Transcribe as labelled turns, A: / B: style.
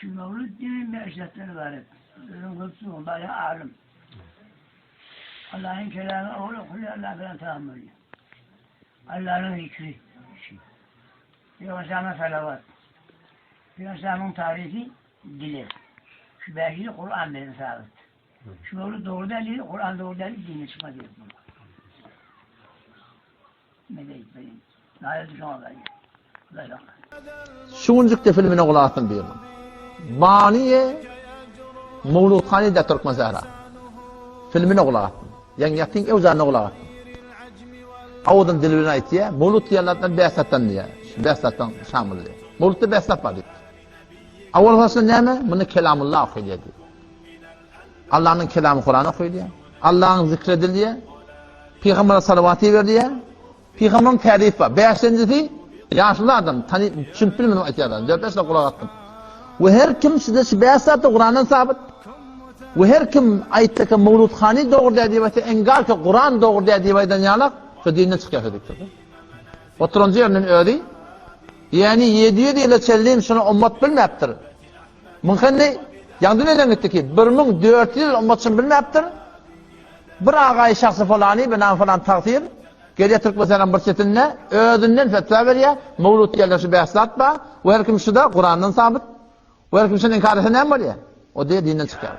A: Şu mewlud dini meşretden ibaret. Özüň köpsüň, baýa alym. Allahyň kelamy owal okulýar, Allah bilen tamam bolýar. Allanyň zikri. Pygamberimize salawat. Pygamberimiziň taryhy dileg. Şu bäşisi Kur'an bilen sabit. Şu mewlud dogry däl diýdi, Kur'an dogry däl diýdi, dine çykma diýdi. Ne diýip beýin. Naýa düşen gaýy. Hudaý saklasyn.
B: Şu günjükde filmine gulak asdym biriniň. Baniýe Mowludhany da Türkmen Sähra. Filmine gulak asdym. Ýaňy ýatyň ewzanyna gulak asdym. Awudyň dili bilen aýtýar, Mowlud diýenlerden bäsatdan diýýär. Bäsatdan şamyl diýýär. Mowludda bäsat bar diýip. Awal başda näme? Muny kelamullah okaýar diýýär. Allanyň kelamy Kuran okaýar. Allanyň zikri edilýär. Pygambere salawat iberilýär. Pygamberiň tärifi bar. Bäşinjisi ýaşuly adam, tany düşünip bilmedim aýtýarlar. Dört-bäş zat gulak asdym. We her kim size şu bäş zatda Kurandan sabyt. We her kim aýtsa ki Mewlud hany dogry däl diýip aýtsa, engar ki Kuran dogry däl diýip aýdan ýalak, şu dinden çykýar şu diýip. Oturanjy ýerinden özi, ýani 700 ýyla çenli şuny ummat bilmäpdir. Mümkin ýaňy dünýeden gitdi ki, 1400 ýyl ummat şuny bilmäpdir. Bir agaýy şahsy falany, bir nam falan tagsyr, gelýär Türkmenistanyň bir çetinde, özünden fetwa berýär, Mewlud diýerler şu bäş zat bar, we her kim şuda Kurandan sabyt, we her kim şuny inkar etse näme bolýar? O diýe dinden çykýar.